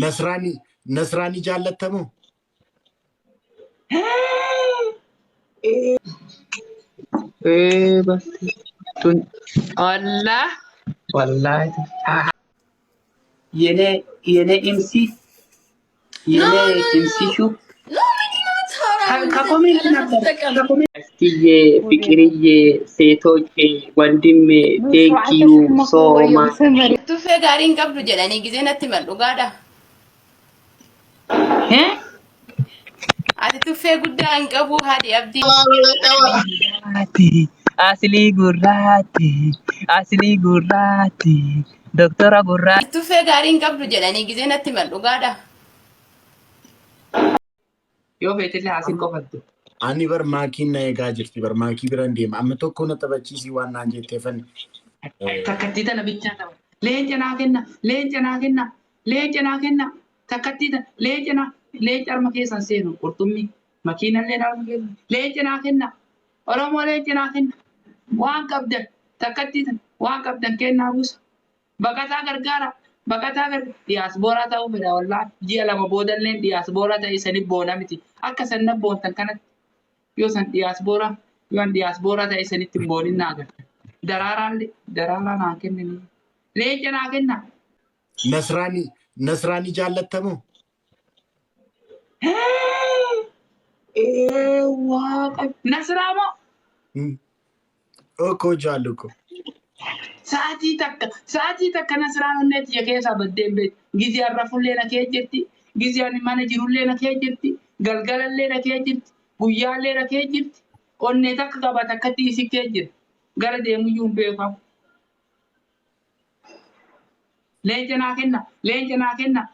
Nasraanii Nasraanii jaallattamoo? Ee basti tun wallah wallahi የኔ የኔ ኢምሲ No, የኔ no, no. ኢምሲ ሹ No, ምንድን ነው የምታወራው? ከኮሜንት ቃላት ነበር አትጠቀም። ከኮሜንት እስቲዬ ፍቅርዬ ሴቶቼ ወንድሜ ቴንክ ዩ ሶ ማች Tuffee gaarii hin qabdu jedhanii gisee natti himan dhugaadha. Ati tuffee guddaa hin qabu haadhi abdii. Aslii gurraatti aslii gurraatti doktora gurraatti. Tuffee gaarii hin qabdu jedhanii gisee natti himan dhugaadha. Yoo feetillee haasiin qofattu. Ani bar maakiin na eegaa jirti bar maakii biran deema. Amma tokko na taphachiisii waan naan jetteefan. Takkattii tana bichaa qaba. Leenca naa kenna, leenca naa kenna, leenca naa kenna. Takkattii tana leenca naa leenca harma keessan seenu qurxummii makiinallee harma keessan leenca naa kenna. Oromoo leenca naa kenna. Waan qabdan takkattii tana waan qabdan kennaa buusa. Baqataa gargaara. Baqataa gargaara. Diyaasbooraa ta'uu fedha wallaahi. Ji'a 2 boodallee diyaasbooraa ta'e isanii boona miti. Akka san na boontan kanatti yoo san diyaasbooraa yoo an diyaasbooraa ta'e isanitti hin boonin naa agarta. Daraaraallee daraaraa naa kennini. Leenca naa kenna. Nasraanii Nasraanii jaallattamoo? Ee waaqa. Nasraa moo? Okkoo jaallu ko. Sa'aatii takka sa'aatii takka Nasraan onnee tiyya keessaa baddee hin beektu. Gizee an rafullee na kee jirti. Gizee ani mana jirullee na kee jirti. Galgalallee na kee jirti. Guyyaallee na kee jirti. Onnee takka qaba takkatti isi kee jira. Gara deemuyyuu hin beeku. Leenca naa kenna. Leenca naa kenna.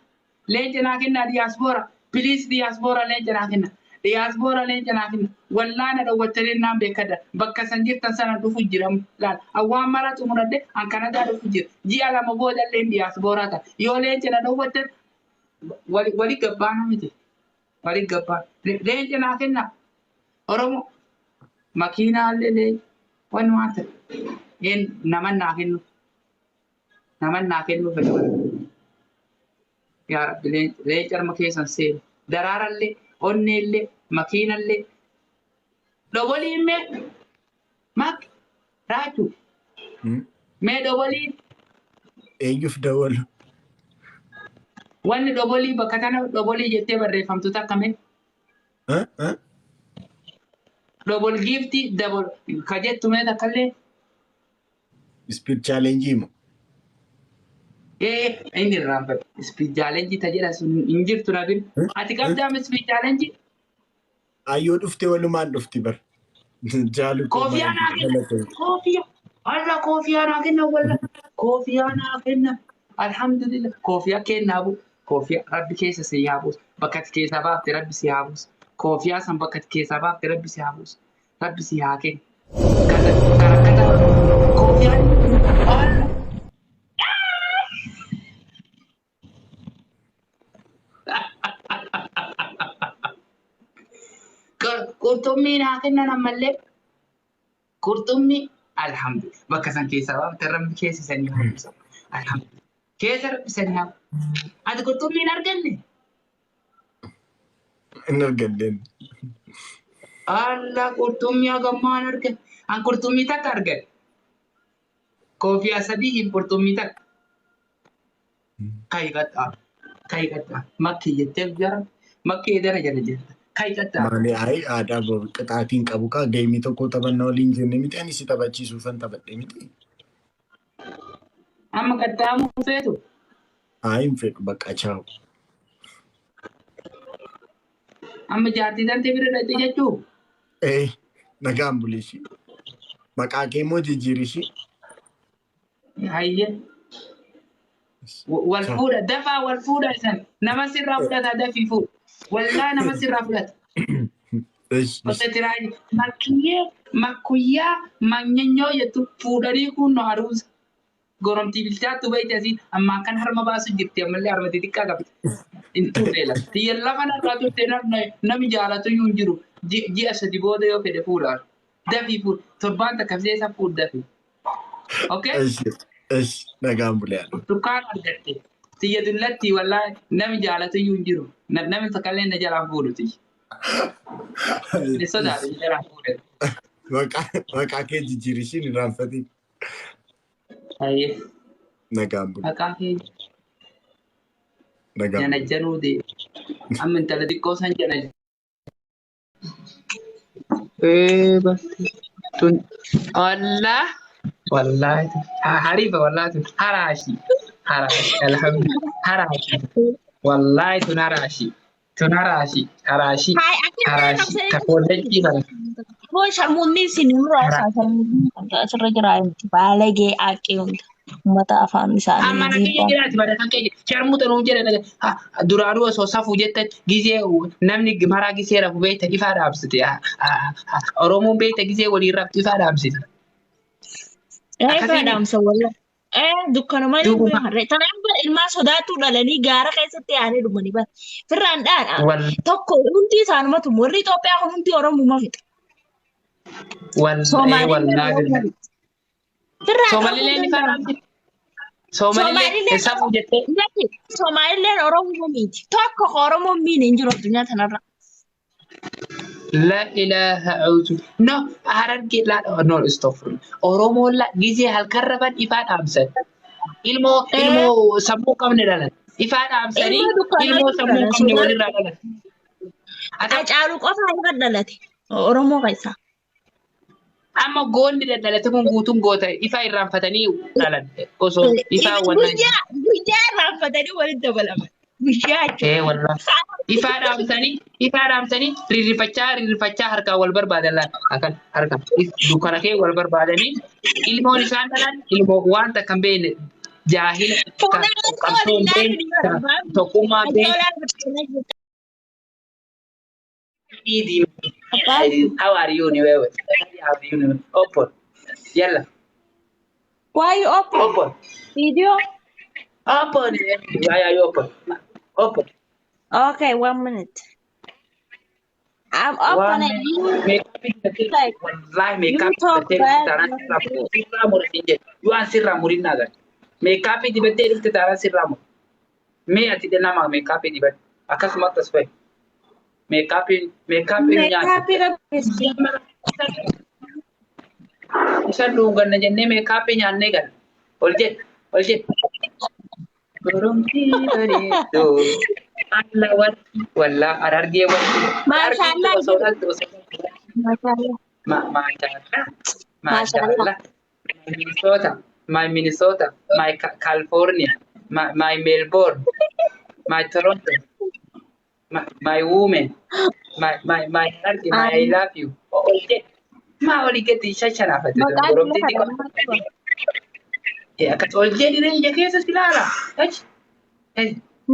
Leenca naa kenna diyaaspoora. Please diyaaspoora leenca naa kenna. Diyaaspoora leenca naa kenna. Wallaa na dhowwattanii naan beekadha. Bakka san jirtan sana dhufu jira. Laal awwaan mara xumuradhe an Kanadaa dhufu jira. Ji'a 2 booda illee diyaaspooraa ta'a. Yoo leenca na dhowwattan wali wali gabbaana miti. Wali gabbaan. Leenca naa kenna. Oromoo makiinaallee leenca. Wanni waan ta'e. Een naman naa kennu. Naman naa kennuu fedha bara. Yaa Rabbi leenca harma keessan seenu. Daraarallee, onneellee, makiinallee. Dhobolii mee mak raachuu mee dhobolii Eenyuuf dawalu? Wanni dhobolii bakka tana dhobolii jettee barreeffamtu takka mee Dhobol giiftii dabol ka jettu mee takkallee. Speed challenge moo? Ee inni irraanfadhe. Speed challenge ta jedha sun hin jirtu na bira. Ati qabdaa speed challenge? Ayyoo dhuftee walumaan dhufti bar. Jaalu koo Koofiyaa naa kenna. galatoomi. Koofiyaa. Allah koofiyaa naa kenna walla. Koofiyaa naa kenna. Alhamdulillah. Koofiyaa kennaa bu. Koofiyaa rabbi keessa si haa buusu. Bakka ati keessaa baafte rabbi si haa buusu. Koofiyaa san bakka ati keessaa baafte rabbi si haa buusu. Rabbi si haa kennu. Ka ka rakkataa koofiyaan Allah. Qurxummii naa kennan ammallee. Qurxummii alhamdulillah bakka san keessaa baafte rabbi keessa sanii haa buusu. Alhamdulillah keessa rabbi sanii haa buusu. Ati qurxummii hin arganne? Hin argadheen. Allah qurxummii hagammaa hin argan. An qurxummii takka argadhe. Koofiyaa sadii hin qurxummii takka. Kayi qaxxaa. Kayi qaxxaa. Makkii jettee jara. Makkii edana jala jirta. Kayi qaxxaa. Maali ayi aadaa qixaatiin qabu kaa geemii tokko taphanna waliin jenne miti ani si taphachiisuufan taphadhe miti. Amma qaxxaamuu feetu. Ayi hin fedhu bakka chaawu. Amma jaartii tantee bira dhaqxe jechuu. Ee nagaan bulishii. Maqaa kee immoo jijjiirishii. Hayyee. Wal fuudha dafaa wal fuudha isan nama sirraa fudhata dafii fuudha. Wallaa nama sirraa fudhata. Qote tiraayi makkiyyee makkuyyaa manyanyoo jettu fuudhanii kunno aruusa. Goromtii bilchaattu bayti asii ammaan kan harma baasu jirti ammallee harma xixiqqaa qabdi. Hin turre lafa. Tiyya lafa narraa turte nami jaalatu iyyuu hin jiru. Ji'a 3 booda yoo fedhe fuudha. Dafii fuudh. Torbaan takka fiseessa fuudh dafii. Okay? Eshi, eshi, nagaan bulee. Burtukaana argatte. Tiyya dullatti wallaahi nami jaalatu iyyuu hin jiru. Namni takkallee na jalaa fuudhu tiyya. Ni sodaatu na jalaa fuudhan. Maqaa kee jijjiiri ishiin irraanfatiin. Hayyee. Nagaan bulu. Maqaa kee Nagaan bulu. janajjanuu deema. Amma intala xiqqoo san jana. Ee basti tun wallah wallahi harifa wallahi tun haraashi haraashi alhamdulillah haraashi wallahi tun haraashi tun haraashi haraashi Hai, akhirnya haraashi qabsanii takoolleetti kana Boo sharmuunni isin nurraa isaa sharmuunni asirra jira miti. Baalagee aqee hunda. Uummata afaan isaanii Amma na kiyya jibbaa. jiraati bada kan kee sharmuuta nuun jedhe duraanuu osoo safuu jette gizee namni maraa gizee rafu beekta ifaa dhaamsite. Oromoon beekta gizee waliin raftu ifaa dhaamsite. Ifaa Akkasiin dhaamsa wallah. Dukkanuma duubuma harree. Tanaaf bara ilmaa sodaattuu dhalanii gaara keessatti yaa'anii dhumanii bara. Firraan dhaan wal tokko hundi isaanumatu warri Itoophiyaa kun hundi Oromuma fixa. wal Soomaalillee wallaa Oromuma billah. fixa. Firraan dhorkuu Soomalilee ni danda'an. faramti. Soomalilee Soomaalilleen safuu jettee Lakki Soomaalilleen Oromuma miti. Tokko ka Oromoon miine hin jiru addunyaa tanarra. La ilaha auzu. No, Harargee la no astaghfirullah. Oromoon la gizee halkan rafan ifaa dhaamsan. Ilmoo ilmoo sammuu qabne dhalan. Ifaa dhaamsanii Ilmoo dukkanaa ilmoo sammuu dhalan. qabne walirraa dhalan. Ata Hacaaluu qofa ifa dhalate Oromoo keessaa. Amma goonni dadhalate kun guutuun goota ifaa irraanfatanii dhalan. Osoo ifaa wannan. Guyyaa guyyaa irraanfatanii walitti dabalaman. Guyyaa jechuudha. Ee wallah. Ifaa dhaamsanii rirrifachaa rirrifachaa harkaan wal barbaadan laata. Akkan harkaan dukkana kee wal barbaadanii ilmoon isaan dhalan ilmoo waan takka hin beekne jaahila ka qabsoo hin beekne ka tokkummaa hin beekne. How are you ni wewe? How are you ni? Open. Yalla. Why you open? Open. Video? Open. Why are you open? Open. Okay, one minute. I'm One open and minute. you Makeup dibattee like wallahi you makeup talk dibattee dhufte bad. taanaan sirraa mura siin jedhe. Yoo an sirraa murin naa gala. Makeup dibattee dhufte taanaan sirraa mura. Mee ati nama makeup dibadhu. Akkasumatti as fa'i. Makeup makeup nyaata. Makeup rabbi. Isa dhuunganna jennee makeup nyaannee gala. Ol jedhe ol jedhe. Goromtii bareedduu. Alla warri wallaa Harargee warri. Maashaallah Osoo jedhu. dhaltu osoo Maashaallah. Maashaallah. Maashaallah. Maashaallah. My Minnesota, my Minnesota, my California, my Melbourne, my Toronto, my woman, my Harargee, my I love you. Ol jedhe. Maa olii gadi shashanaafate. Maqaan Goromtii nama xiqqoo. Akkas ol jedhi ija keessa si ilaala. Achi.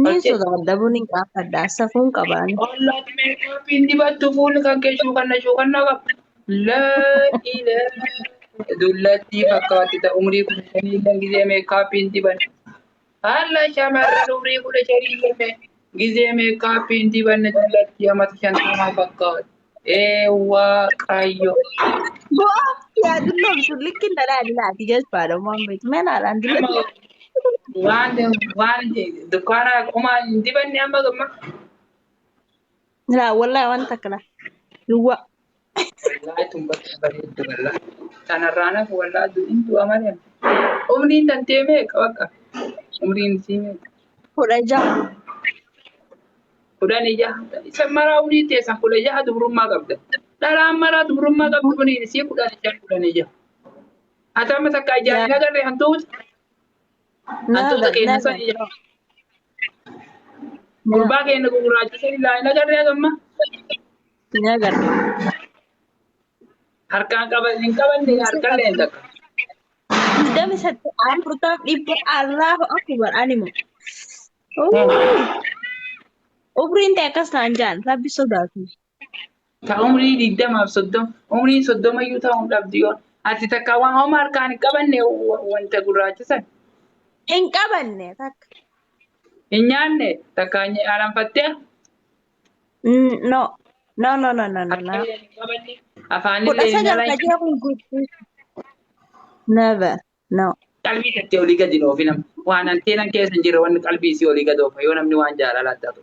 Ni Ol jedhi. sodaadha buni gaafadha. Safuun qabaan. Ollaatti makeupiin dibattu fuulli kan kee shuukanna shuukanna qaba. Laa ilaaha. Dullattii fakkaatti ta'a umrii 15 illee gizee makeupiin diban. Haala shamarran umrii 15 illee gizee makeupiin dibanne dullattii amata 50 fakkaatti. Ee Waaqayyo. Bo'aa yaa dulloomsu likki dhalaa laati jechuudha waan beektu. Mee laalaan Amma dullatti. waan dukkaana qomaa hin dibanne amma gamma. Laa wallahi waan takka laa. Duwwaa. Wallaahi tun bakka bareeddu wallaahi. Tanarraa nafu wallaahi du'in du'a malee. Umriin tantee meeqa bakka? Umriin isii meeqa? 16. 16. Isa maraa umrii teessan 16 dubrummaa qabda. Dhalaan maraa dubrummaa qabdu umriin isii 15 16. Ati amma takka ijaan hin agarre hantuuta. Hantuuta Never, keenya san never. ijaan. Gurbaa keenya gugurraacha san ilaa hin agarre hagamma. Never. Harkaan qaban hin qabanne harkaan hin takka. 28 afurtam dhibba Allahu akbar animo. Umriin ta'e akkas naan jaan rabbi sodaatu. Ta umrii 20f 30 umriin 30 iyyuu ta'uu hin dhabdu yoo ati takka waan homa harkaan hin qabanne wanta gurraacha san Hin qabanne takka. Hin nyaanne takka alanfattee No. No, no, no, no, no, no. Harkallee hin qabanne Kudha afaanillee hin sagal alan kajee kun guutuu. Never. No. Qalbii tattee olii gadi hin oofin amma. Waan anteenan keessa hin jirre wanni qalbii isii olii gad oofa yoo namni waan jaalalaa taatu.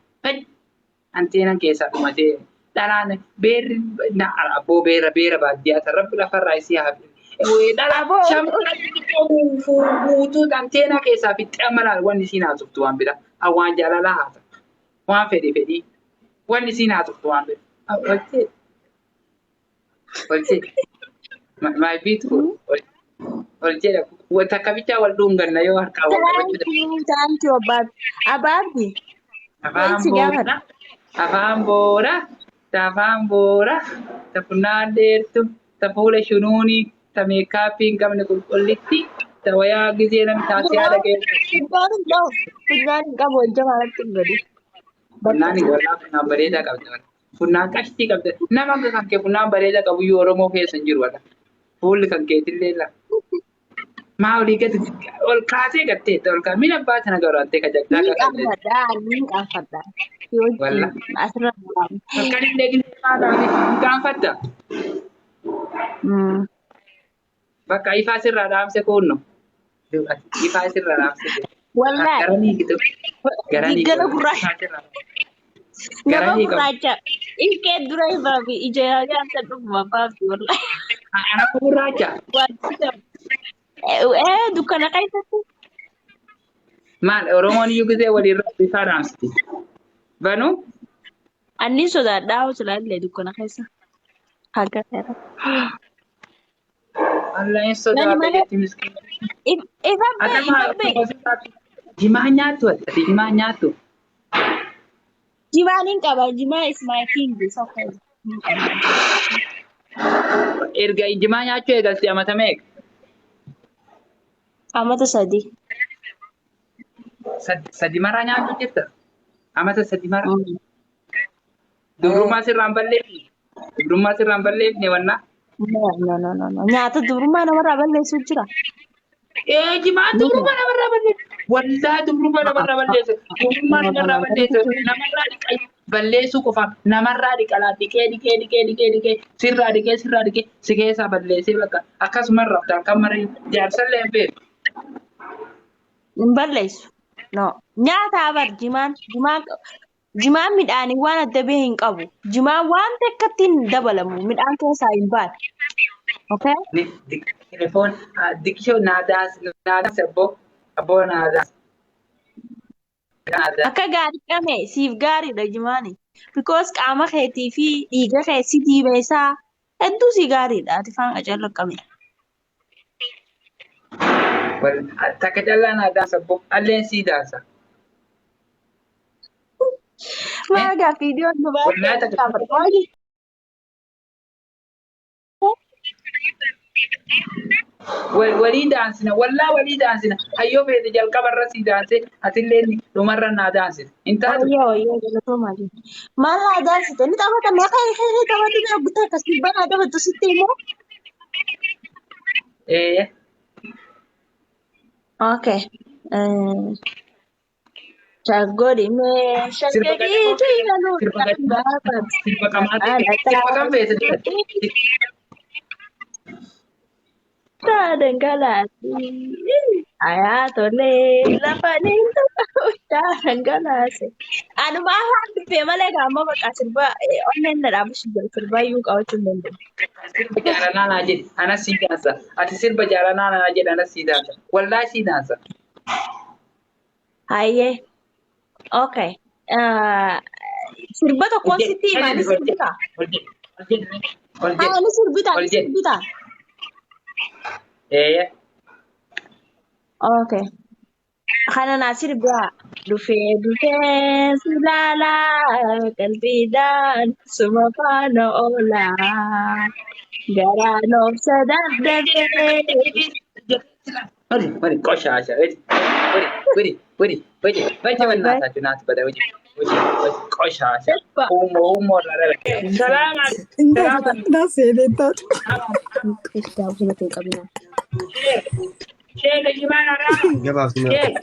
Anteenan keessaa dhumatee dhalaan beerri na abboo beera beera baadiyyaa san rabbi lafarraa isii haa dhalaa Aboo shamarran xixiqqoo guutuu anteenaa keessaa fixxee amma laal wanni isiin haasoftu waan biraa waan jaalalaa haasa waan fedhi fedhii wanni isiin haasoftu waan biraa. Olchee olchee my beautiful olchee takka bichaa wal dhunganna yoo harkaa wal qabachuu. Thank you, thank you, Abaabdi. Abaabdi, Afaan wait si gaafadha. boora, afaan boora, ta afaan boora, ta funyaan dheertu, ta fuula shunuuni, ta meekaappii hin qabne qulqullitti, ta wayaa gizee namni taasii haadha keessa. Funyaan hin qabu. Funyaan hin qabu hojja maalatti hin godhi. Funyaan walaa funyaan bareedaa qabda. Funyaan qashtii qabda. Nama akka kan kee funyaan bareedaa qabu iyyuu Oromoo keessa hin jiru wala. Fuulli kan keetillee la. Maa olii gadi ol kaasee gatteetta ol kaasee. Mina abbaa sana garaattee kajagdaa Ni kakadde. qaanfadha, ni qaanfadha. Si Walla. wajjin asirra dhaabu. Akkan illee gisee maalaaf hin qaanfatta. Bakka ifaa sirraa dhaamse kuunno. Ifaa sirraa dhaamse. Wallahi, Garanii gitu. Garanii giggala gurraacha. Nama Garanii qabu. gurraacha. Ilkee dura ifaa fi ija nyaata dhuguma baafti wallahi. Ana gurraacha. Waanti dukkana keessatti. Maal Oromoon iyyuu gisee walirra ifaa dhaamsiti. Banuu Anni sodaadhaa hosilaallee dukkana keessa. Haga seera. Allah hin sodaate malee- jetti miskiina. Ifa bee, Atama ifa bee. jimaa nyaattu ati jimaa nyaattu. Jimaan hin qaba. Jimaa is my king. It's okay. Erga jimaa nyaachuu eegalte amata meeqa? Amata 3. Sadi maraa nyaachuu jirta? Amata 3 mara. Dubrummaa sirraan balleeffne. Dubrummaa sirraan balleeffne wannaa. No, no, no, no, no. Nyaata dubrummaa namarraa balleessu jira. Ee jimaan dubrummaa namarraa balleessa. Wallaa dubrummaa namarraa balleessa. Dubrummaa namarraa balleessa. Namarraa dhiqee balleessuu qofa. Namarraa dhiqalaa dhiqee dhiqee dhiqee dhiqee dhiqee sirraa dhiqee sirraa dhiqee si keessaa balleessee bakka akkasuma rafta halkan mara jaarsallee hin beeku. Hin balleessu. No. Nyaata abar jimaan jimaan jimaan midhaanii waan adda bahee hin qabu. Jimaan waan takkatti hin dabalamu. Midhaan keessaa hin baane. Okay? Telefoon diqishoo naadaas naadaas abboo abboo naadaas. Naadaas. Akka gaarii qame siif gaariidha jimaani. Because qaama keetii fi dhiiga kee si diimeessaa hedduu si gaariidha. Ati faan qacarra qame. Takka callaa naadaas abboo alleen sii daansa. Maa gaa viidiyoon nu Wallaa baasee takka gaafadha. Walii daansina wallaa walii daansina hayyoo feete jalqabarra sii daanse atillee dhumarra naa daansina hin taatu. Wayyoo wayyoo galatoomaa jiru. Maal naa daansite? Ni taphata maqaa ishee taphatu ni guutaa akkasii banaa taphatu sitti immoo. Ee Okay. Shaggoli mee sirba shaggadii tuyalu sirba gaafatu. sirba qamaatee sirba kam feete Dangalaasi. Ayaa tolee lafa ni dhangalaase. Anuma afaan dubbee malee gaama bakka sirba onneen na dhaabbachuu jira sirba iyyuu qabachuu hin danda'u. Sirba jaalalaa naa jedhi anas sii daansa ati sirba jaalalaa naa jedhi anas sii daansa wallaahi sii daansa. Hayyee. Okay. Sirba tokkoon sitti himaa ni sirbitaa? Ol jedhi ol jedhi ol Haa jedhi ni sirbitaa ol ni jedhi. sirbitaa? Ee Okay. Kana naa sirbaa. Dhufee dhufee si ilaalaa qalbiidhaan suma faana oolaa. Garaan obsa dadhabee. Hori hori ቆሻሻ ወዲ ወዲ ወዲ ወዲ ወዲ ወዲ በእናታችሁ ናት በለ ወዲ ወዲ ወዲ ቆሻሻ ኡሞ ኡሞ ሰላም ሰላም ሼክ ጅማን አራማ Gabaabsuma. ሼክ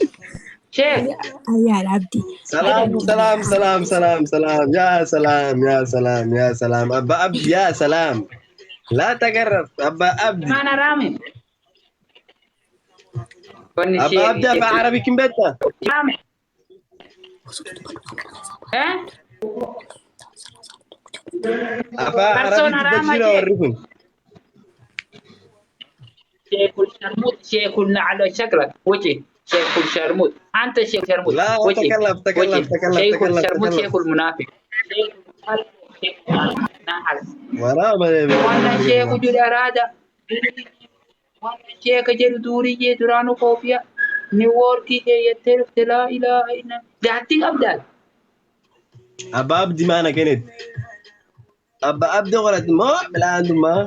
ሼክ Ayyaadha abdii. Salaam, salaam, salaam, salaam, salaam. Yaa salaam, yaa salaam, yaa salaam. Abba Abdi, yaa salaam. Laa tagarraf, Abba Abdi. ጅማን አራሚ Wanni Abbaa Abdii afaan Arabii kin beektaa? Eh? Afaan Farsoon Arabii haraama dubbachuu jira jee. warri kun. شيخ الشرموط شيخ على شكلك وجه شيخ الشرموط انت شيخ الشرموط لا وجه تكلم تكلم وجه تكلم شيخ تكلم الشرموط تكلم. شيخ المنافق شيخ الخلق، شيخ النحل. Waraaba وانا شيخ جل أرادة وانا شيخ جل دوري درانو كوفيا نيويوركي يترف لا اله الا جاتي ابدال Abbaa Abdii maana kennet? Abbaa Abdii qoratti moo bilaantummaa?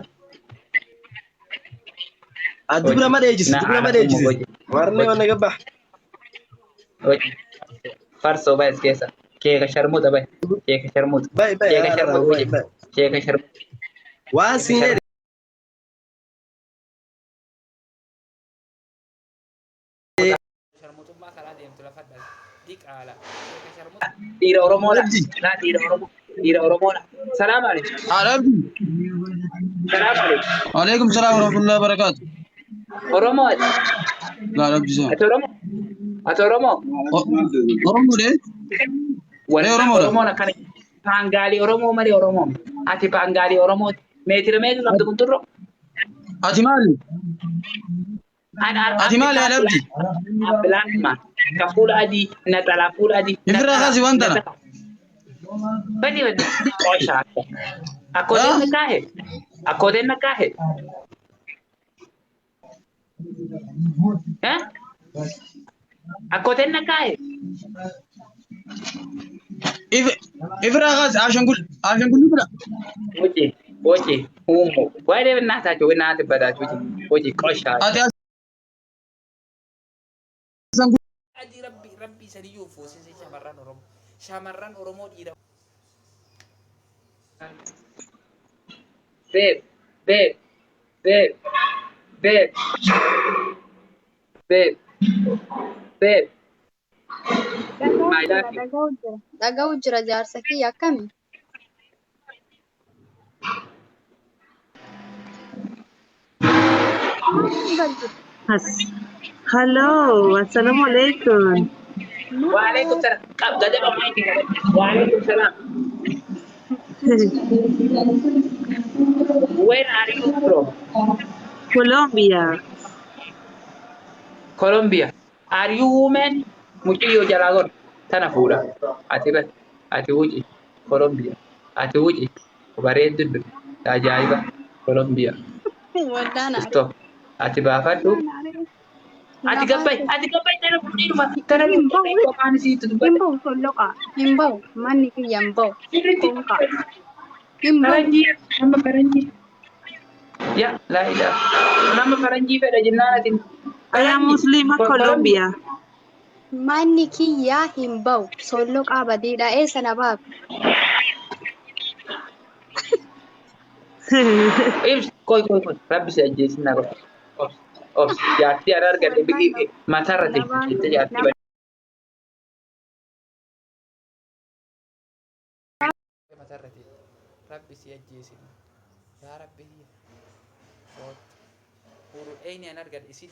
Ati bira ma dheechisi, dubra ma dheechisi. Warri wanna gabbaa. وجه فرصو بس كيسا شيخ شرموط بس شيخ شرموط Bai bai شيخ شرموط bai وجه bai. شيخ شرموط Waan siin jedhe Sharmuutummaa karaa deemtu lafa dhala. Diqaala. Dhiira Oromoodha. Laa dhiira Oromoo. Dhiira Oromoodha. Salaam alaikum. Abdi. Salaam alaikum. Alaikum salam wa rahmatullahi wa barakatuh. Oromoo ati. La Abdi sa. Ati Oromoo. Ati Oromoo. Oromo de? Wallah Oromoodha. Oromoon akkana. Paangaalii Oromoo malee Oromoo. Ati paangaalii Oromooti. Meetira meeqa qabdu kunturro? Ati maali? Ati maali yaa Abdi? Black man. Ka fuula adii, naxalaa fuula adii. Ifirraa kaasi waan tana. Badi badi. Qooshaa. Akkooteen na kaahe. Akkooteen na kaahe. Eh? Akkooteen na kaahe. If ifirraa kaasi ashangul ashangul bira. Wuce, wuce, humo. Wai dai እናታችሁ እናት በዳችሁ ውጪ, ውጪ, ቆሻ. Ati ashangul Adii rabbi rabbi sadiyyuu fuusise shamarran Oromoo. Shamarran Oromoo dhiira. Babe, babe, babe, babe, babe, babe. Dhaga'u I jira, love you. dhaga'u jira. Dhaga'u jira jaarsa kiyya akkami? Maal galchu? Hello, assalamu alaikum. Waalaikum salam. Qab gadaba maayikii qabadhe. Waalaikum salam. Where are you from? Colombia. Colombia. Are you woman? Mucayyoo jalaa godhu. Tana fuudha. Ati bas. Ati wuci. Colombia. Ati wuci. Bareeddu ajaa'iba. Colombia. Waldaan ari. Stop. Ati baafadhu. Ati gabbai. Ati gabbai tana fuudhee dhufa. Tana Hin fuudhee bahu. qophaan isiitti Hin dubbadha. bahu solloqa. Hin bahu. Manni kiyya hin bahu. Sirriitti Konka. Hin bahu. faranjii nama faranjii. Ya laa ilaaha. Nama faranjii fedha jennaan ati. I am Faranjii. Muslima Colombia. Manni kiyya hin bahu. Solloqaa badiidha. Eessa na baaf? Ibs koy koy koy rabbi si ajjeesin na godhe. Obs obs jaartii ana argadhe biqii mataarra teessise jette jaartii bade. Mataarra teessise rabbi si ajjeesin yaa rabbi koot. Hurul eeyni an argadhe isii.